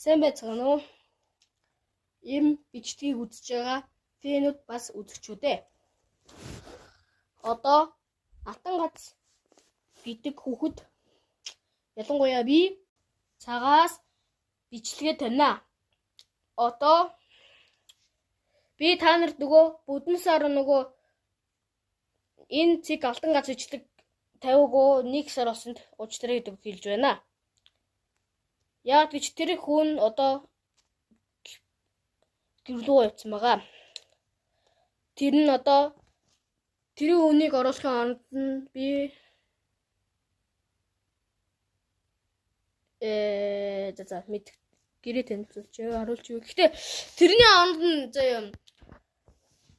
Сайн байцгаана уу? Ийм бичлэгийг үзэж байгаа фэнүүд бас үзэгчүүд ээ. Одоо Алтан гац гэдэг хүүхэд ялангуяа би цагаас бичлэгээ тавина. Одоо би та нарт нөгөө бүдэн сар нөгөө энэ цэг Алтан гац бичлэг тавиугүй 1 сар болсонд уучлаарай гэдэг хэлж байна. Яг гэж тэр хүн одоо гэрлүү явцсан байгаа. Тэр нь одоо тэр хүнийг оруулахын оронд нь би за за мэд гэрээ танилцуулж харуулж юу. Гэхдээ тэрний оронд нь заяа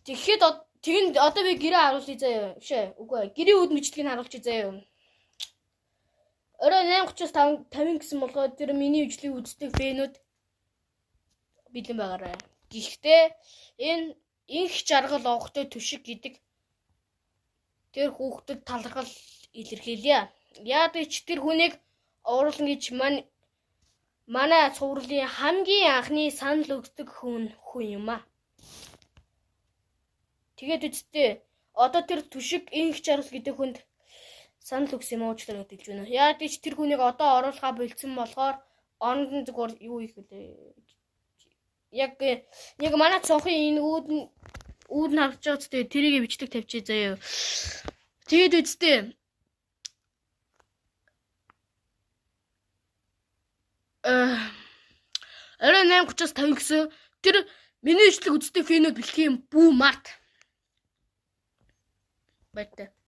тэгэхэд тэгэнд одоо би гэрээ харуулъя заяа. Биш ээ. Үгүй ээ. Гэрээ үд мэдлэгийг харуулчих заяа. Орой 8:35 50 гэсэн болгоо тэр миний бичлэгийг үздэг фэнүүд бэлэн байгаарай. Гэхдээ энэ инх жаргал овготой түшиг гэдэг тэр хүүхдэд талархал илэрхийлье. Яад ч тэр хүнийг оруулна гэж манай цувралын хамгийн анхны санал өгдөг хүн юм аа. Тэгээд үсттэй одоо тэр түшиг инх жаргал гэдэг хүнд санал өгсөн юм уучлаарай гэж байна. Яад ч тэр хүнийг одоо оруулахаа болцсон болохоор оронд нь зүгээр юу хийх вүлээ. Яг манай цонхын энэ үүд нь харагдаж байгаа зү тэрийг бичлэг тавьчих заяа. Тэгээд үсттэй орой 8:35 гэсэн тэр миний бичлэг үздэг фэнүүд бэлэх юм бүү март. Баяртай.